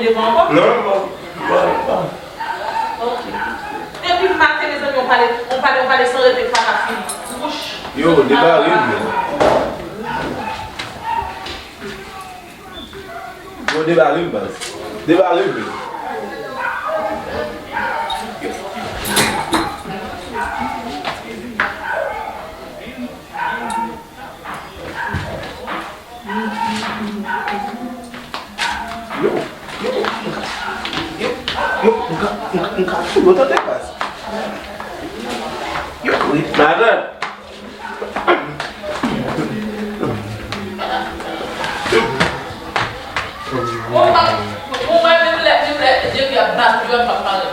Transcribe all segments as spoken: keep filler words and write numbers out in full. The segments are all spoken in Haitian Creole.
Devan ankò? Non, non, non, non. Ok. Depi maten, mezanmi, on pale, on pale, on pale san rete pa ka fini. Wouch. Yo, debare m, men. Yo, debare m, baz. Debare m, men. Yo, yo, m ka, yo, yo, m ka, m ka, m ka tou yo tande baz. Yo, wi. Madan. Bon, pa, bon, mwen menm lè, menm lè, depi ap bat ou, yo ap pale.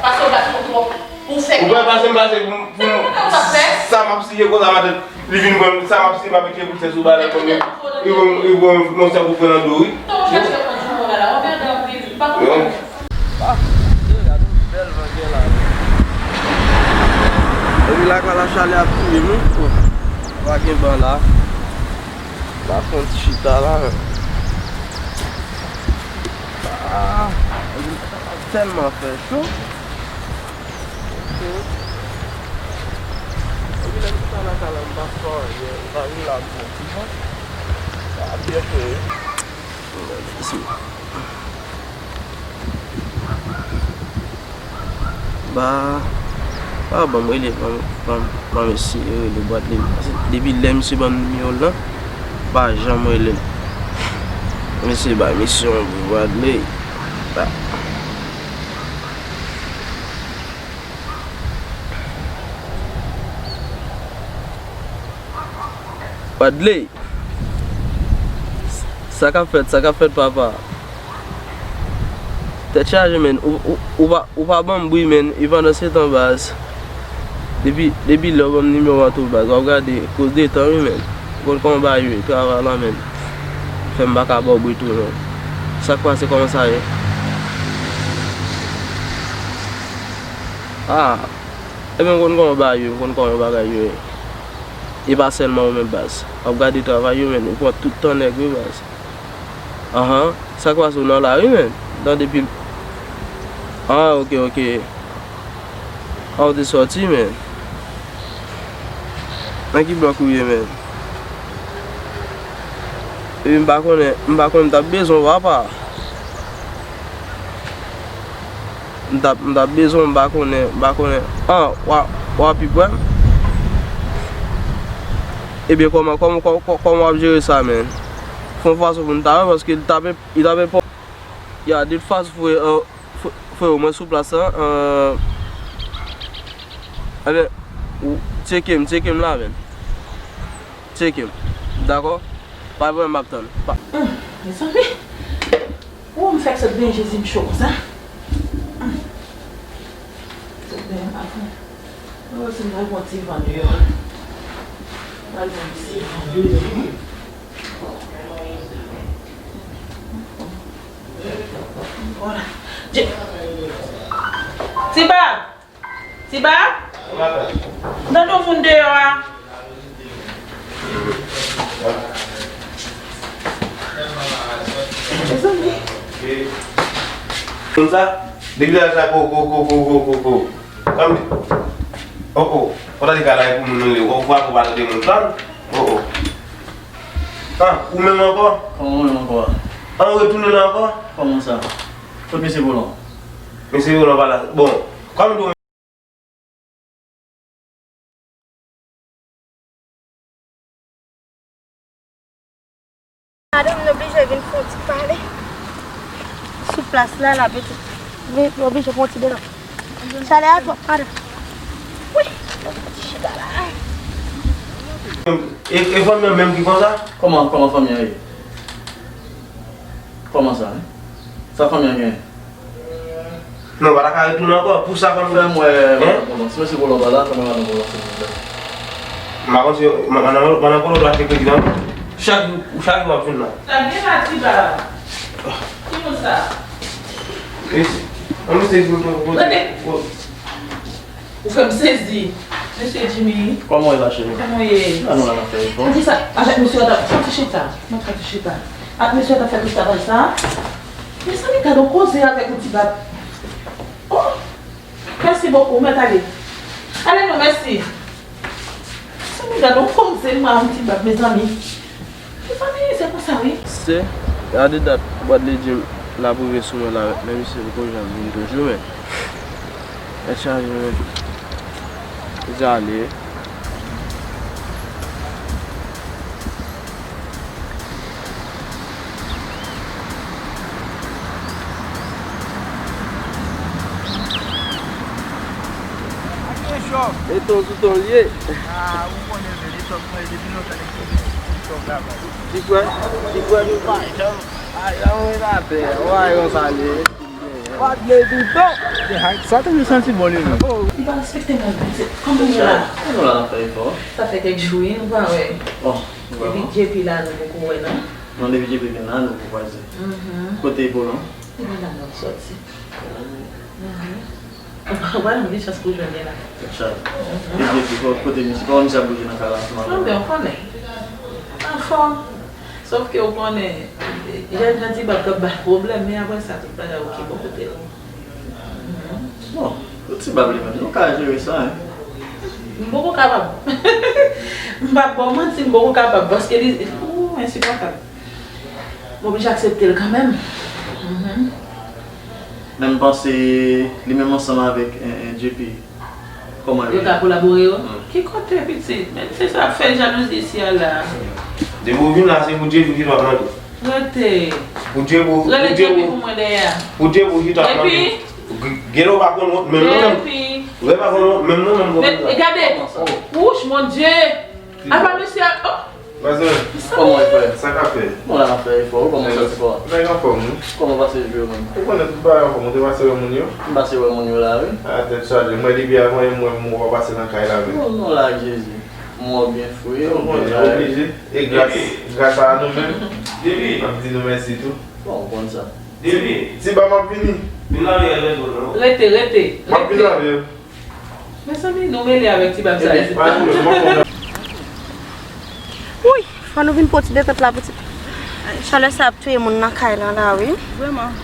Paske w bat mwen twòp. Ou fè. Ou wè pase m pase pou, pou sa m ap siye konsa maten. Li vin pran sa m ap siye m ap etire kout sèl sou bagay konbyen. Li pran, li pran yon sèl kout pran nan do wi. Yo. Ah, gade yon bèl van gen la. Epi lakay la chalè ap touye m wi. Pa gen ban la. Pa fè yon ti chita la. Ah, tèlman fè cho. Epi lè m chita nan kay la, m pa fè anyen, m pa rilaks yon ti jan. Sa ap byen fè wi. Ba, ba, ban m rele, ban m, ban m, ban m eseye rele Bwadley. Depi lè misye ban m nimewo l lan, m pa janm rele l. Ban m eseye bay misye yon Bwadley. Ba. Wadley, sa k ap fèt, sa k ap fèt, papa? Tèt chaje, menn. Ou, ou, ou pa, ou pa ban m bri, menn. E pandan se tan, baz. Depi, depi lè w ban m nimewo a tou, baz. W ap gade, koz de tan, wi, menn. Ou konn kòman bagay yo ye, travay la, menn. Fè m pa ka ba w bri tou, non. Sa k pase, kòman sa ye? Ah. Ebyen, m konn kòman bagay yo, m konn kòman bagay yo ye. E pa sèlman ou menm, baz. W ap gade travay yo, menn. Ou pran tout tan nèg, wi, baz. Anhan. Sa k pase, ou nan lari, menn? Tande pil. Ah, ok, ok. Ah, ou te sòti, menn. Nan ki blòk ou ye, menn? Epi m pa konnen, m pa konnen m t ap bezwen w apa. M t ap, m t ap bezwen w, m pa konnen, m pa konnen. An, w a, w a pi pran. Ebyen, kòman, kòman, kòman, kòman w ap jere sa, menn? Fè yon fason pou n ta wè, paske li t ap, li t ap enpò-, ya, de tout fason, frè, euh, frè, frè, mwen sou plas la, euh, ebyen, ou, tcheke m, tcheke m la, menn. Tcheke m. Dakò? Pa gen pwoblèm, m ap tann. Pa- Hum, mezanmi. Ou m fèk sot benyen, Jezi, m cho konsa. Hum. Sot benyen avan. Mwen wè si m pral pran ti van deyò. Pral pran ti van deyò. Vwala. Je- Ti Bab! Ti Bab? M tande yon moun deyò a. Mezanmi. Konn sa, depi lè sa ko, ko, ko. Kòm, oh, oh, ou ta di ka la pou moun nan li, ou pa, ou pa tande moun sa. Oh, oh. Ah, ou menm ankò? Kòman ou menm ankò a? Ah, ou retounen la ankò? Kòman sa? Kot mesye Volan? Mesye Volan pa la. Bon, kòm Madanm, nou oblije vin fè yon ti pale. Sou plas la, la, pitit. Vin, nou oblije fè yon ti debat. Chalè a twòp, madanm. Wi, yon ti chita la. E, e fanmi an menm ki konsa? Kòman, kòman fanmi an ye? Kòman sa, en? Sa fanmi an genyen? Non, pa ta ka retounen ankò. Pou sa fanmi an. Fè m wè madan Kolon. Si mesye Kolon pa la, fè m wè madan Kolon, silvouplè. M pa konn si ma-, madan, madan Kolon dwe achte kredi nan men. Chak jou, chak jou w ap jwenn la. Sa byen la, Ti Bab. Ki moun sa? Mesye, an mesye di m pou, pou, pou. Ou fè m sezi. Mesye Jimmy. Kòman w ye, ma chérie? Kòman w ye? Ann, nou la, n ap fè efò. Poukisa avèk mesye a t ap fè ti chita? Mwen fè ti chita. Ak mesye a t ap fè ti travay sa? Mezanmi, gade yon koze avèk yon ti bab. Oh! Mèsi bokou, ou mèt ale. Ale non, mèsi. Mezanmi, gade yon koze m a yon ti bab, mezanmi. Mezanmi, se konsa, wi. Sè, gade dat Bwadley di m l ap rive sou mwen la, men misye poko janm vin toujou, men. Tèt chaje, men. Li di ale. E ton sou ton l ye. Ah, ou konnen, men, li tòp mwen, depi lontan, li tòp la, baz. Ti frè, ti frè nou pa janm, pa janm ret atè. Ou pa wè konsa l ye. Bwadley toutan. Sa toujou santi bon li menm. Li pa respekte moun pitit. Kòman w ye la? Nou la, n ap fè efò. Sa fè kèk jou, wi, nou pa wè. Bon, nou pa bon. Depi J P la, nou poko wè, non? Non, depi J P vin la, nou poko kwaze. Mhm. Kote Epolon? Li vin la, n ap sòti. Mhm. Ou pa janm gen chans pou jwenn li la. Tèt chaje. Mhm. Depi J P, kote misye? Kòman misye ap bouje nan kay la ansanm avè w? Anben, ou konnen. Anfòm. Sòf ke ou konnen, jèn jan ti bab k ap ba l pwoblèm, men apre sa, tout bagay oke bò kote l. Mhm. Bon, pou ti bab li menm, nou ka jere sa, en. M poko kapab. M p ap ba w manti, m poko kapab, paske li, ooh, ensipòtab. M oblije aksepte l kanmenm. Mhm. Men m panse li menm ansanm avèk, en, en, J P. Kòman yo ye? Yo ka kolabore yo? Hmm. Ki kote, pitit? Men se sa ap fè jalouzi isi a la. Depi w vin la, se pou Djepou ki t ap mande. Rete. Pou Djepou, rele pou Djepou. Djepou pou mwen dèyè a. Pou Djepou ki t ap mande. Epi? G-, Gelo pa konn wont, menm non, menm. Epi? Gelo pa konn wont, menm non, menm. Men, e gade. Oh. Wouch, mon Dye. Apa mesye a, oh. Vwazen, kòman w ye, frè? Sa k ap fèt? Bon, la n ap fè efò, wi, kòman w santi kò a? Nèg anfòm, wi. Kòman w pase jou yo menm? Ou konnen tout bagay anfòm, ou te pase wè moun yo? M pase wè moun yo la, wi. A, tèt chaje, m wè depi avan yè m wè m, ou pa pase nan kay la menm. Non, non, la ak Jezi. M wè w byen fre, w byen la, wi. Oblije. E gras, gras a nou menm, n ap di nou mèsi tou. Bon, ou konn sa. Ti, ti bab, m ap vini. Vin nan riyèl lè tou, non. Rete, rete, rete. M ap vin avè w. Mezanmi, nou mele avèk ti bab sa isit la. Wouy, fò nou vin pran ti detant la pou ti. Chalè sa ap touye moun nan kay lan la, wi. Vrèman.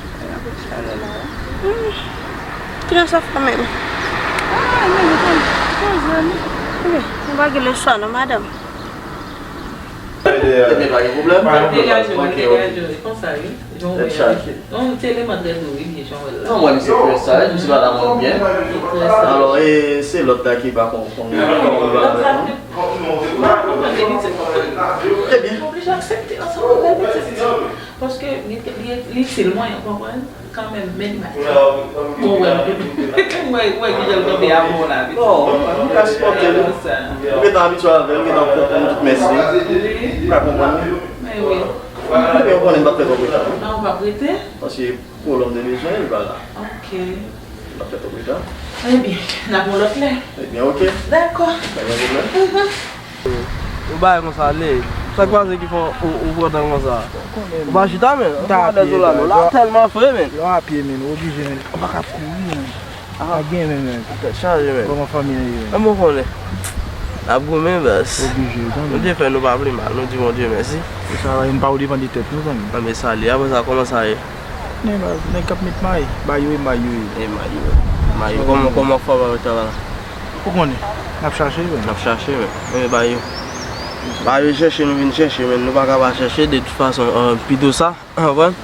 Chalè la, wi. Hmm. Trè sof kanmenm. Ah, men nou konn poze nou. Wi, nou pa gen lechwa non, madanm. Ebyen, pa gen pwoblèm. Degaje w, degaje w, e konsa, wi. Jan w wè a. Tèt chaje. Non, se eleman trè dou, wi, byen jan w wè l la. Non, mwen, misye trè saj, misye pale ak mwen byen. Li trè saj. Alò, e se lòt la ki pa konn, konn, konn. Lòt la, m pa konprann, epi se konprann. Ebyen. M oblije aksepte ansanm avè l, pitit. Paske li, li, li itil mwen, w konprann? Kanmenm, men li pa itil. Bon, wè, wè, wè, ki jan l kanpe avè w la, pitit. Bon, nou ka sipòte l. Ou gentan abitye avè l, ou gentan konprann tout mès li. Ou ka konprann li. Men wi. Ebyen, ou konnen m p ap fè twòp reta. Non, ou p ap rete? Paske Kolonn te bezwen, li pa la. Ok. Li pa fè twòp reta. Ebyen, n ap yon lòt lè. Ebyen, ok. Dakò. Pa gen pwoblèm. Mhm. Ou bay konsa, le. Sa k pase ki fè w, ou pran tan konsa? Ou pa chita, men. Ou pa alèz ou la, non. La tèlman fre, men. Lè w a pye, men, ou oblije, men. Ou pa ka kouri, men. Ah. Pa gen, men, men. Tèt chaje, men. Kòman fanmi an ye, men? Kòman w konnen? N ap goumen, baz. Oblije, ou konnen. Bondye fè nou pa pi mal. Nou di Bondye mèsi. E sa, m pa ou depann de tèt nou, zanmi. Anben sa li. Apre sa, kòman sa ye? Men baz, nèg k ap met mayi, ba yo e mayi yo ye. E mayi yo. Mayi yo. Kòman, kòman fòm avèk travay la? Ou konnen, n ap chache, men. N ap chache, men. Men ba yo. Ba yo chèche, nou vin chèche, men nou pa ka pa chèche, de tout fason, euh, pito sa, ou konprann?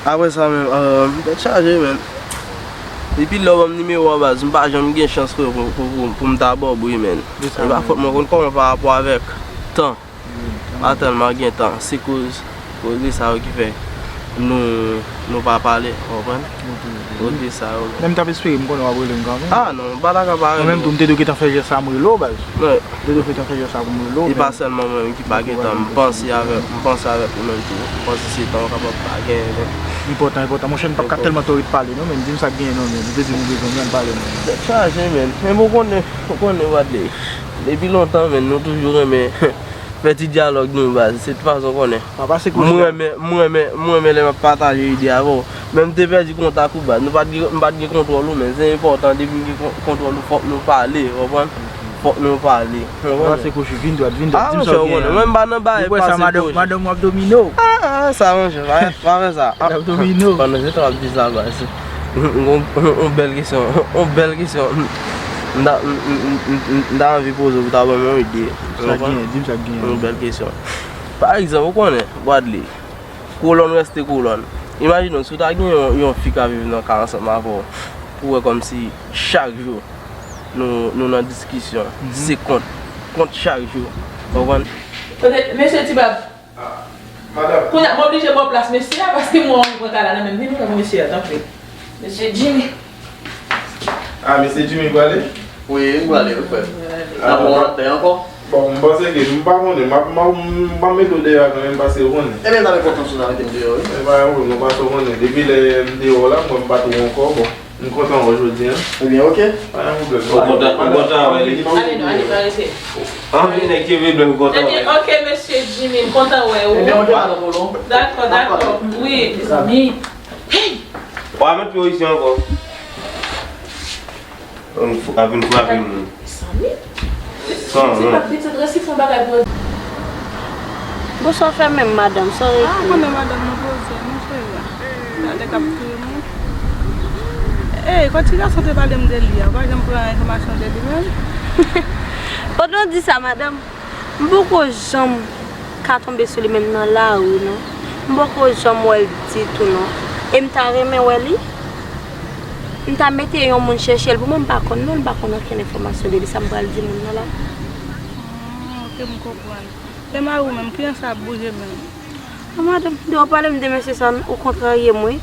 Apre sa, men, euh, tèt chaje, men. Depi lè w ban m nimewo a, baz, m pa janm gen chans, frè, pou, pou, pou, pou m ta ba w bri, men. E pa fòt mwen, konn kòman pa rapò avèk tan. Pa tèlman gen tan. Se koz, koz de sa yo ki fè nou, nou pa pale, w konprann? Koz de sa yo. Men m t ap espere m konnen w ap rele m kanmenm. Ah, non, m pa ta ka pa rele w. Mwen menm tou, m te dwe gentan fè jès sa, m rele w, baz. M te dwe gentan fè jès sa pou m rele w, men. E pa sèlman mwen menm ki pa gen tan, m panse avèk, m panse avèk ou menm tou. M panse se tan w kapab pa genyen, men. Enpòtan, enpòtan. Monchè, m p ap ka tèlman twò ret pale, non, men. Di m sa k genyen, non, men. M te di m ou bezwen m, ann pale, non. Tèt chaje, men. Men bon, ou konnen, ou konnen, Wadley. Depi lontan, men, nou toujou renmen fè ti dyalòg nou, baz. Se tout fason w konnen. M renmen, m renmen, m renmen lè m ap pataje ide avè w. Men m te pèdi kontak ou, baz. Nou pa t gen, m pa t gen kontwòl ou, men se enpòtan, depi m gen kon-, kontwòl ou, fòk nou pale, w konprann? Fòk nou pale, w konprann? Pase kochi, vin dwat, vin dwat, di m sa w gen an. Mwen m pa nan bagay pase kochi. Madanm w ap domine w. Sa, monchè, pa, pa fè sa. Pandan se tan w ap di sa, baz. Yon, yon, yon bèl kesyon. Yon bèl kesyon. M ta, m, m, m, m, m ta anvi poze w pou ta ban m yon ide. Sa genyen, di m sa k genyen. Yon bèl kesyon. Pa egzanp, ou konnen, Bradley, kolòn rèste kolòn. Imajine w, si w ta gen yon, yon fi k ap viv nan kay ansanm avè w, pou wè kòmsi chak jou nou, nou nan diskisyon. Se kont, kont chak jou. Ou konprann? Kote, mesye Tibab? Ah, madam. Kounye a, m oblije ba w plas mesye a, paske mwen, mwen pran kay la nan men m. Vin pran mesye a, tanpri. Mesye Jimmy. Ah, mesye Jimmy prale? Wi, m prale, wi, frè. Ah, n ap wè lòt tan ankò. Bon, m panse ke, m pa konnen, m ap, m ap, m ap mete w deyò a kanmenm, paske ou konnen. Ebyen, n ap enpòtans ou nan mete m deyò, wi. E pa yon pwoblèm, non, paske ou konnen. Depi lè m te wè w la, m wè m pa t wè w ankò, bon. M kontan wè w jodi a. Ebyen, oke. Pa gen pwoblèm. Ou kontan, ou kontan wè li? Ale non, ale non, rete. Anvi nèg ki vle blan, ou kontan wè li? Ebyen, oke, mesye Jimmy, m kontan wè ou. Ebyen, oke, madan Polo. Dakò, dakò. Wi. Mezanmi. Hey! W a met pye w isi ankò. Ann f-, ann vin frape moun. Mezanmi. San, non. Ti pap pitit resi fè yon bagay pou yo. Bon, sa w fè menm, madanm, sa w ekri? Ah, konnen madanm nou poze, non, cheri. Gade k ap touye mwen. Ey, kòm ti gason te pale m de li a, ou pa janm pran enfòmasyon de li menm? Pandan w di sa, madanm, m poko janm ka tonbe sou li menm nan lari, non. M poko janm wè l ditou, non. E m ta renmen wè li. M ta mete yon moun chèche l pou mwen, m pa konn non l, m pa konn okenn enfòmasyon de li, sa m pral di moun nan la. Hmm, oke, m konprann. E mari w menm, kijan sa ap bouje menm? A madanm, depi w pale m de mesye sa, ou kontrarye m, wi.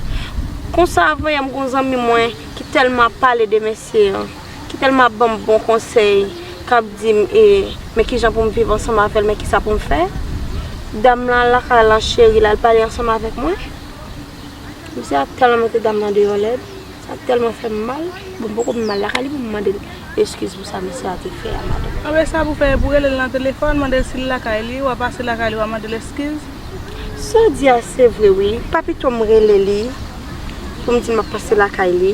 Konsa, avanyè m gon zanmi mwen ki tèlman ap pale de mesye an, ki tèlman ap ban m bon konsèy, k ap di m, e, men kijan pou m viv ansanm avè l, men kisa pou m fè. Dam lan al lakay lan cheri la, al pale ansanm avèk mwen. Misye ap tèlman mete dam lan deyò lèd. Sa tèlman fè m mal. Bon, m poko vin mal lakay li pou m mande l eskiz pou sa misye a te fè a, madanm. Anben, sa pou fè, pou rele l nan telefòn, mande l si l lakay li, w a pase lakay li, w a mande l eskiz. Sa w di a, se vre, wi. Pa pito m rele li pou m di l m ap pase lakay li.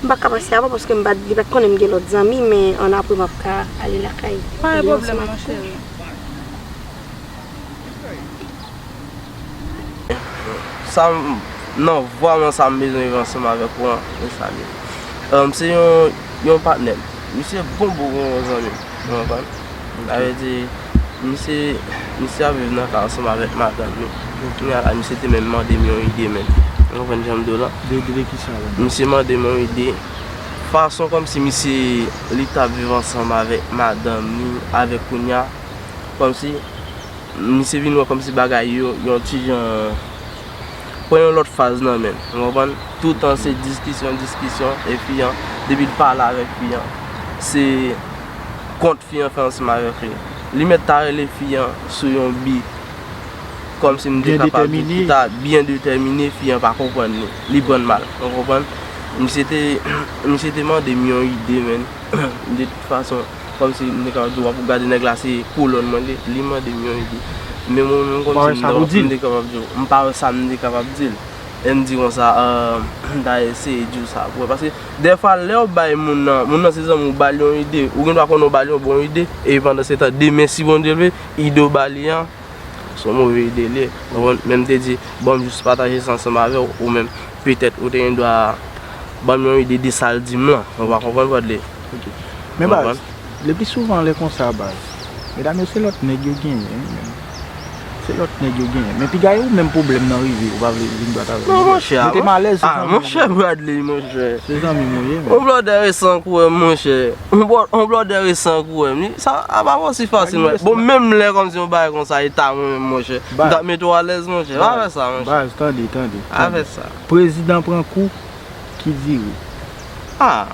M pa ka pase avan paske m pa, li pa t konnen m gen lòt zanmi, men annapre m ap ka ale lakay li. Pa gen pwoblèm, non, cheri. Sa m, nan vwa mwen, sa m bezwen viv ansanm avèk ou an, e sa li ye. Em, se yon, yon patnè m. Misye bon bout yon zanmi m, ou konprann? Sa vle di, misye, misye ap viv nan kay ansanm avèk madanm li. Kounye a la, misye te menm mande m yon ide, menm. Ou konprann jan m di w la? De, de, de kisa la? Misye mande m yon ide. Fason kòmsi misye, li t ap viv ansanm avèk madanm li, avèk kounye a, kòmsi misye vin wè kòmsi bagay yo, yon ti jan pran yon lòt faz nan men l, ou konprann? Toutan se diskisyon, diskisyon, e fi an, depi l pale avèk fi an, se kont fi an fè ansanm avèk li. Li mèt ta rele fi an sou yon bi, kòmsi m te kapab di, ki ta byen detèmine, fi an pa konprann li, li pran l mal, ou konprann? Misye te, misye te mande m yon ide, menn. De tout fason, kòmsi m te kapab di w, w ap gade nèg la se kolòn mwen li, li mande m yon ide. Men mwen menm kòmsi m nan, m te kapab di w, m pa wè sa m te kapab di l. E m di konsa, ah, m ta eseye di w sa pou wè. Paske dèfwa lè w bay moun nan, moun nan se zanmi w, ou ba l yon ide, ou gen dwa konnen w ba l yon bon ide, epi pandan se tan, demen si Bondye vle, ide w ba li an, se yon move ide li ye. Ou konprann? Men m te di, ban m jis pataje sa ansanm avè w, ou menm, petèt, ou te gen dwa ban m yon ide de sa l di m lan. Ou pa konprann, Bradley? Ok. Men baz, le pli souvan lè konsa, baz, medam yo se lòt nèg yo genyen, wi, menm. Se lòt nèg yo genyen. Men piga e ou menm pwoblèm nan rive, ou pa vle vin bat avè m. Non, monchè, mete m alèz, se zanmi m. Ah, monchè, Bradley, monchè. Se zanmi m ou ye, menm. On blòdè resan kou wè m, monchè. On blò-, on blòdè resan kou wè m. Sa a pa osi fasil, non. Bon, menm lè kòmsi yon bagay konsa, e ta mwen menm, monchè. M t ap mete w alèz, monchè. Pa fè sa, monchè. Baz, tande, tande, tande. Pa fè sa. Prezidan pran kou ki dire. Ah,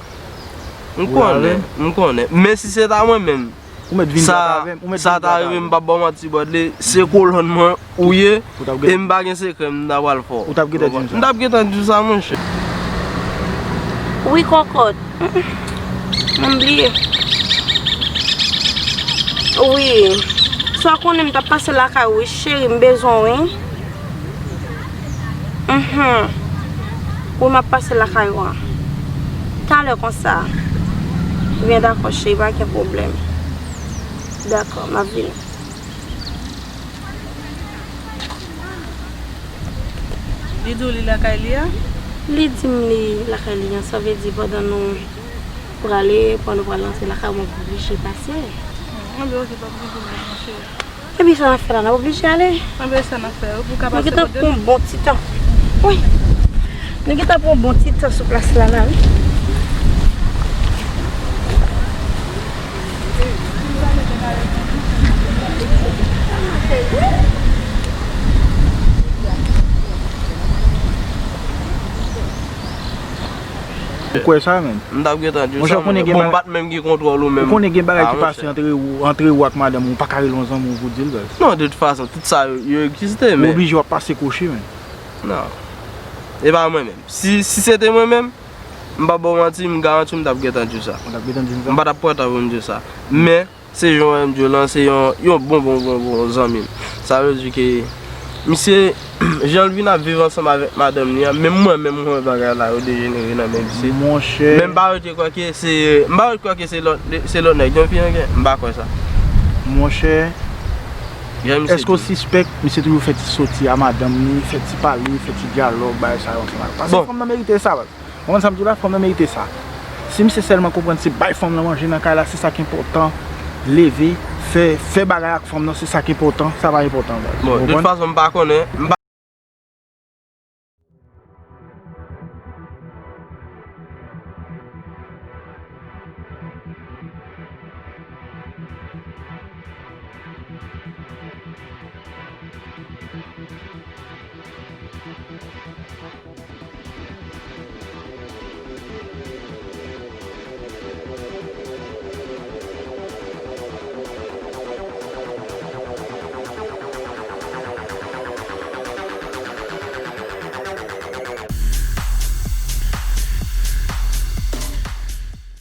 m konnen, m konnen. Men si se ta mwen menm, ou mèt vin bat avè m, ou mèt vin bat avè m. Sa ta rive, m p ap ba w manti, Bradley, se kolòn mwen ou ye, e m pa gen sekrè m ta pral fè w. Ou t ap gentan di m sa. M t ap gentan di w sa, monchè. Wi, kòkòt. Mm, mm. Mwen bliye. Wi. Sa w konnen m t ap pase lakay ou, wi, cheri, m bezwen w, wi. Mhm. Wi, m ap pase lakay ou an. Talè konsa. Byen, dakò, cheri, pa gen pwoblèm. Dakò, m ap vini. Li di w li lakay li a? Li di m li lakay li an, sa vle di pandan nou prale, pandan nou pral rantre lakay ou, m ap oblije pase. Anben, oke, pa gen pwoblèm, monchè. Epi sa n ap fè la, n ap oblije ale. Anben, sa n ap fè, ou ka pase kote nou? Nou gentan pran yon bon ti tan. Wi. Nou gentan pran yon bon ti tan sou plas la, la, wi. Ou kwè sa, menm? M t ap gentan di w sa, monchè, monchè. Bon, m pa t menm gen kontwòl ou menm. Ou konnen gen bagay ki pase antre ou, antre ou ak madanm ou, ou pa ka rele yon zanmi w pou di l, baz. Non, de tout fason, tout sa yo, yo egziste, men. Ou oblije w ap pase kwochi, menm. Non. E pa mwen menm. Si, si se te mwen menm, m p ap ba w manti, m garanti w m t ap gentan di w sa. Ou t ap gentan di m sa? M pa t ap pran tan pou m di w sa. Men, se jan w wè m di w lan, se yon, yon bon, bon, bon, bon zanmi m. Sa vle di ke misye, jan l vin ap viv ansanm avèk madanm li an, menm mwen menm, mwen wè bagay la yo dejenere nan men misye. Monchè. Men m pa rete kwè ke se, m pa rete kwè ke se lòt, se lòt nèg, yon fi an gen, m pa kwè sa. Monchè, èske w sispèk misye toujou fè ti soti a madanm li, fè ti pale, fè ti dyalòg, bagay sa yo ansanm avè l? Paske fanm nan merite sa, baz. Ou konprann sa m di w la? Fanm nan merite sa. Si misye sèlman konprann se bay fanm nan manje nan kay la, se sa k enpòtan. Leve, fè, fè bagay ak fanm nan, se sa k enpòtan. Sa pa enpòtan, baz. Bon, de tout fason, m pa konnen, m pa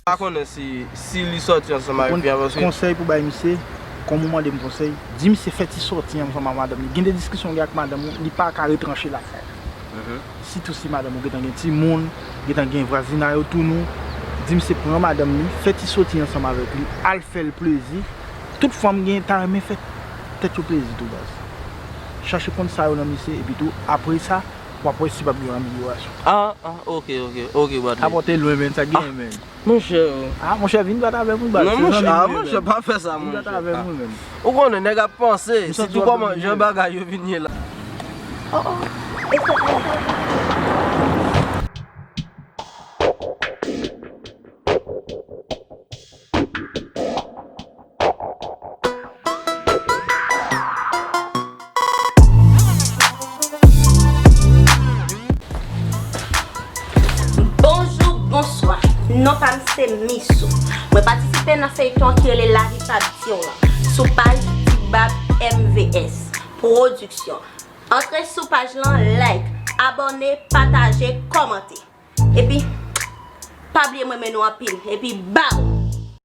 pa konnen si, si li sòti ansanm avèk fi a, paske konsèy pou bay misye, kòm ou mande m konsèy, di misye fè ti sòti ansanm ak madanm li. Gen de diskisyon ou gen ak madanm ou, li pa ka retranche lakay la. Sitou si madanm ou gentan gen timoun, gentan gen vwazinay otou nou, di misye pran madanm li, fè ti soti ansanm avèk li, al fè l plezi. Tout fanm gen ta renmen fè tèt yo plezi tou, baz. Chache konn sa yo nan misye, epi tou, apre sa, w ap wè si p ap gen yon amelyorasyon. Ah, ah, ok, ok, ok, brother. Sa pote lwen, men, sa gen, men. Monchè, oh. Ah, monchè, vin bat avè m, wi, baz. Non, monchè, ah, monchè, pa fè sa, monchè. Vin bat avè m, wi, men. Ou konnen, nèg ap panse, sitou kòman jan bagay yo vin ye la. Oh, oh. Bonjou, bonswa. Non pa m se Misou. Mwen patisipe nan feyton ki rele Lavi Pa Byen lan sou paj Ti Bab M V S Production. Antre sou paj lan, like, abòne, pataje, kòmante. Epi, pa bliye m renmen nou anpil. Epi, baw!